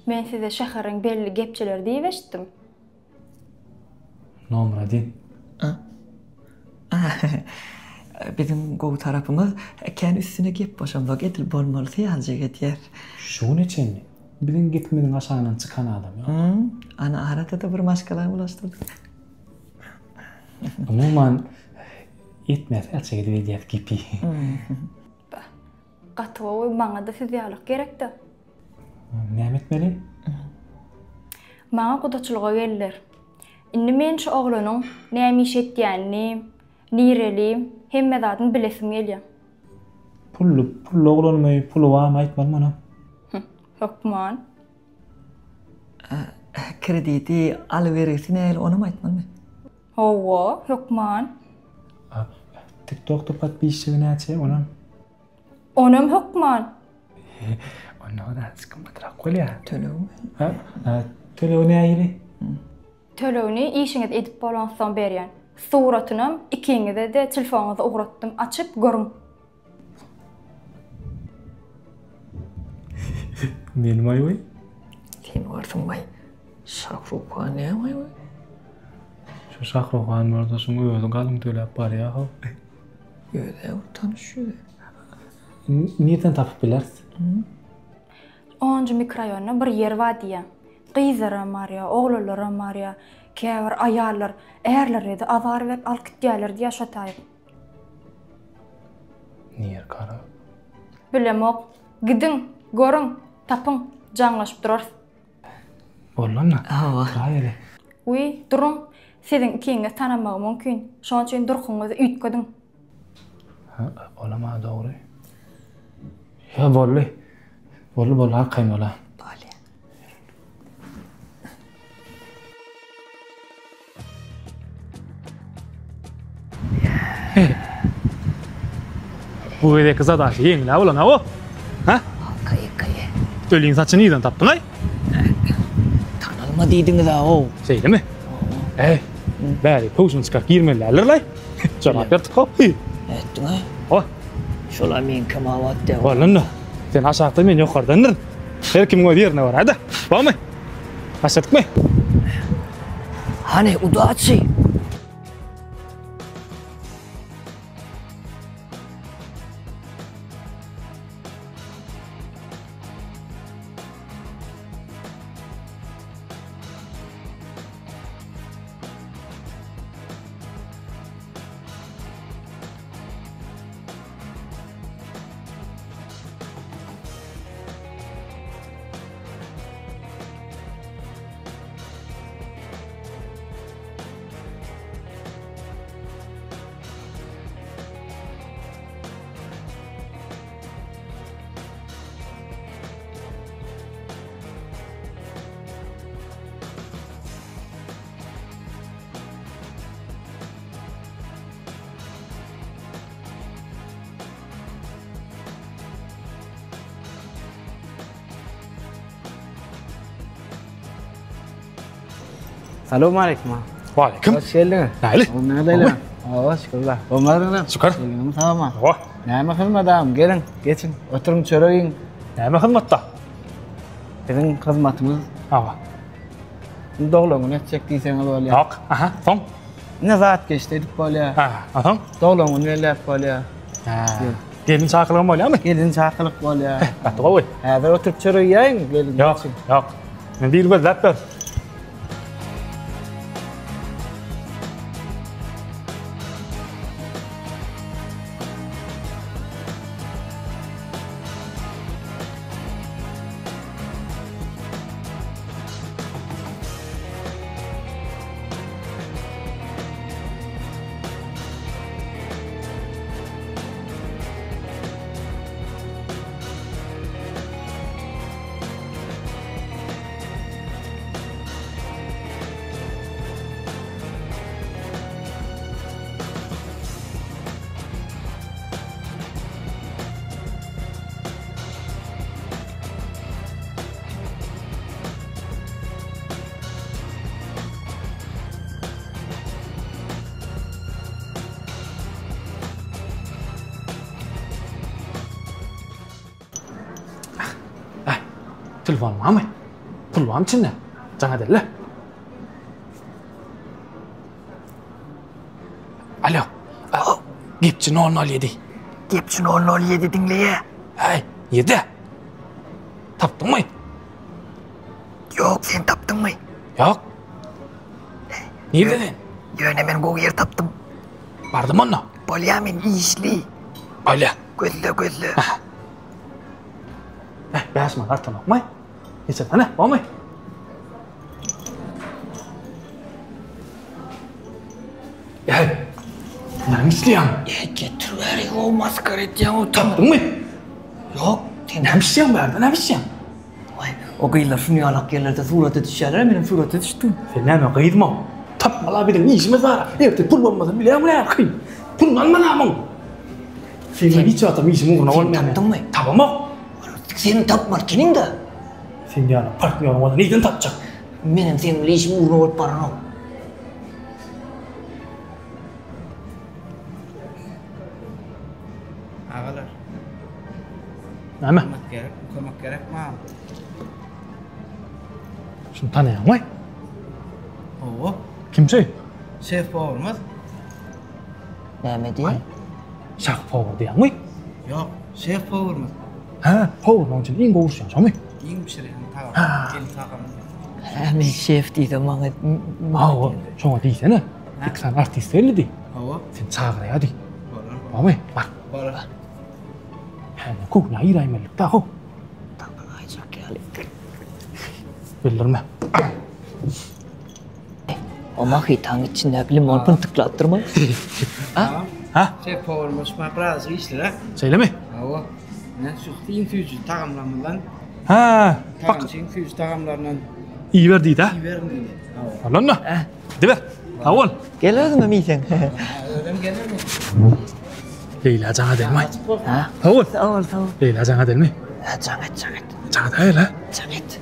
Men size şäheriň belli gepçileri diýip eşitdim. Nomer odin. Biziň gowy tarapymyz kän üstüne gep goşamzok edil bolmalysy ýalyjak edýär. Şu güne çenli biziň gepimiziň aşagyndan çykan adam ýok. Ana arada-da bir maşgalany bulaşdyrdyk. Umuman ýetmez ýalyjak edip edýäs gepi. Bah, gaty gowy maňa-da siz ýalyk gerekdi. Näme etmeli? Maňa gudaçylyga geldiler. Indi men şu oglanyň näme iş etýänini, nireli, hemme zadyny bilesim gelýär. Pully, pully oglanmy, puly barmy aýtmalymy onam? Hökman. Krediti, alybergisi nähili onam aýtmalymy? Hawa, hökman. TikTokda podpisçigi näçe onam? Onam hökman. Onda o azajyk gymmatrak bolýar. Tölegmi? Ha, tölegi nähili? Tölegini işiňizi edip bolansoň berýän. Suratynam ikiňize-de telefonyňyza ugratdym, açyp görüň. Meni maý-waý? Sen barsyň waý. Şahruhan näme waý? Şu Şahruhan bolsa şuň özi galyň töläp barýa-how. Ýöne bir tanyş ýüzi. Nirden tapyp bileris? Onunjy mikroraýonda bir ýer bar diýýär. Gyzlaram barýar, oglanlaram barýar. Käbir aýallar ärlerine-de azar berip alyp gitýärler diýýär şo taýyp. Nir kara? Bilemok. Gidiň, görüň, tapyň, jaňlaşyp durarys. Boldy onda. Hawa. Duraýeli. Wiý, duruň. Siziň ikiňizi tanamagym mümkin. Şonuň üçin durkuňyzy üýtgediň. Hä, olam-a dogry. Ýa, boldy. Boldy, boldy, arkaýyn bol-a. Bolýa. Bu gezekki zadaşy ýeňil-ä bolan, hawa? Hä? Kaýy, kaýy. Öliň saçyny nirden tapdyň-aý? Tanalma diýdiňiz-ä-ow. Şeýlemi? Äý, bäri köwşüňi çykaryp girmeli däldir-laý. Jogap berdik-how. Ätdiň-aý. Hawa. Şol-a meňkem abat däl. Boldy indi. Sen aşakda, men ýokardandyr. Her kimiň öz ýerine görä-de. Bormy? Başladykmy? Hany, udaçi! Salowmaleýkim. Waleýkim. Hoş geldiňiz. Näli? Nädeýler? Hawa, şükürler. Bolmadyňyz? Şükür. Geldiňiz sagma. Hawa. Näme hyzmat agam? Geliň, geçiň. Oturyň, çörek iýiň. Näme hyzmatda? Biziň hyzmatymyz. Hawa. Doglan gün etjek diýseňiz bolýar. Ýok. Aha, soň? Ine zat geçdi edip bolýar. Ha, soň? Doglan gün belläp bolýar. Ha. Gelin çakylygam bolýarmy? Gelin çakylyk bolýar. Gaty gowy. Häzir oturyp çörek iýäýiň, gelin. Ýok, ýok. Men bir gözläp ber. Telefon barmy? Pul barmy içinde? Jaň edeli. Alo. Gepçi 007. Gepçi 007 diňleýä. Häý, nirde? Tapdyňmy? Ýok, sen tapdyňmy? Ýok. Nirde sen? Ýöne men gowy ýer tapdym. Bardym onda. Bolýa men işli. Bolýa. Gözle gözle. Eh, 5 manat artanokmy? Geçirsene, bolmy? Ey, näme işleýäň? Ey, getir bäri, o maskara edýäň o Tapdyňmy? Ýok, sen näme işleýäň bärde, näme işleýäň? Waý, o gyzlar şuny ýalak ýerlerde surata düşýärler, menem surata düşdüm. Sen näme gyzmy? Tapmaly biziň işimiz bar. Erte pul bolmasa bilýäňmi näme kyn? Pul almaly muň. Sen hiç wagtam işiň ugruna bolmaýar. Sen tapdyňmy? Tapamok. Sen tapmaly ekeniň-dä. Sen ýaly partnýoryň bolsa nirden tapjak? Menem seniň bilen işim ugruna bolup baranok. Agalar. Näme? Kömek gerek, kömek gerek maňa. Şuny tanaýaňmy? Hawa. Kim şeý? Şef powurymyz. Näme diýýä? Şah powur diýýäňmi? Ýok, şef powurymyz. Hä, powurlaň içinde iň gowy uruşýan şomy? Iň bişirýän tagam, el tagamy. Hä, men şef diýsem maňa Hawa, şoňa diýsene. Iki sany artist geldi diý. Hawa. Seni çagyrýar diý. Bolar. Barmy? Bar. Bolar. Hä, kuhna giräýmelilik-dä, how. Tapylaýjak ýaly. Bildirme. O mahytaň içindäki limon pyntyklap durma. Ha? Ha? Şef powurymyz şu birazajyk işler-ä. Şeýlemi? Hawa. Ine şu iň süýji tagamlarymyzdan. Ha, bak. Tagamçyň süýji tagamlaryndan. Iýiber diýdi-ä. Iýiberiň diýdi. Hawa. Bolanda. Gidiber. Sag bol. Gel özüňem iýseň. Özüm gelermi? Leýla jaň edelmi? Ha? Sag bol. Sag bol, sag bol. Leýla jaň edelmi? Ha, jaň et, jaň et. Jaň edäýeli, ha? Jaň et.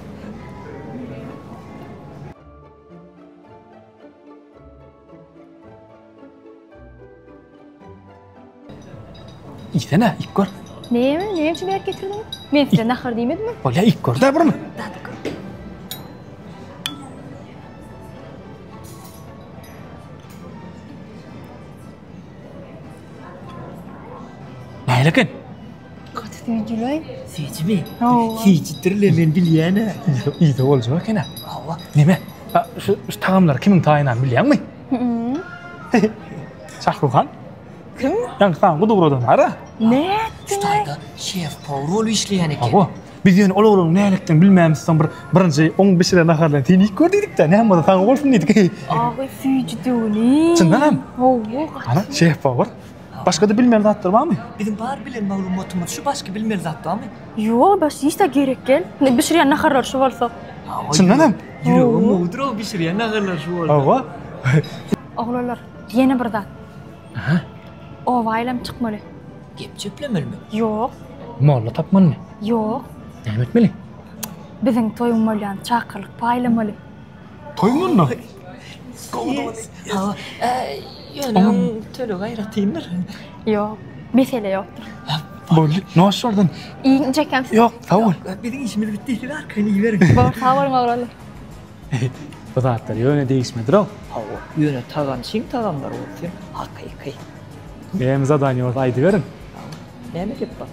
Iýsene, iýip gör. Näme, näme üçin berip getirdiň? Men size nahar diýmedimmi? Bolýa, iýip gör-dä birmi. Nähili eken? Gaty süýjüleý. Süýjümi? Hawa. Süýjüdir-le, men bilýän-ä. Iýse boljak eken-ä. Hawa. Neme? Şu şu tagamlary kimiň taýynlanyny bilýäňmi? Şahruhan. Kim? Ýaňky saňa gudugradan bar-a. Nätdiň? Şu taýda şef powar bolup işleýän eken. Hawa. Biz ýöne ol oglanyň nälikdigini bilmämizsoň bir birinji oň bişiren naharlaryny sen iýip gör diýdik-de, näme bolsa saňa bolsun diýdik. Agy süýjüdigini. Çyndanam? Hawa, gaty. Ana, şef powar. Başga-da bilmeli zatlar barmy? Biziň bar bilen maglumatymyz şu başga bilmeli zat barmy? Ýok, başga hiç zat gerek däl. Indi bişirýän naharlar şu bolsa. Çyndanam? Ýüregim gowudyr-ow bişirýän naharlar şu bolsa. Hawa. Oglanlar, ýene bir zat. Aha. Oba aýlanyp çykmaly. Gep çöplemelimi? Ýok. Molla tapmalymy? Ýok. Näme etmeli? Biziň toýuň bolýan çakylyk paýlamaly. Toý munda. Hawa, ýöne oň tölegi aýratyndyr. Ýok, mesele ýokdur. Boldy, noş şordan. Iýiň çekäm siz. Ýok, sag bol. Biziň işimiz bitdi, siz arkaýyn iýiberiň. Bor, sag boluň oglanlar. Bu zatlar ýöne degişmedir-ow. Hawa, ýöne tagam çyn tagamlar bolsun, hakyky. Näme zadaniýa bolsa aýdyberiň. Näme gep bar?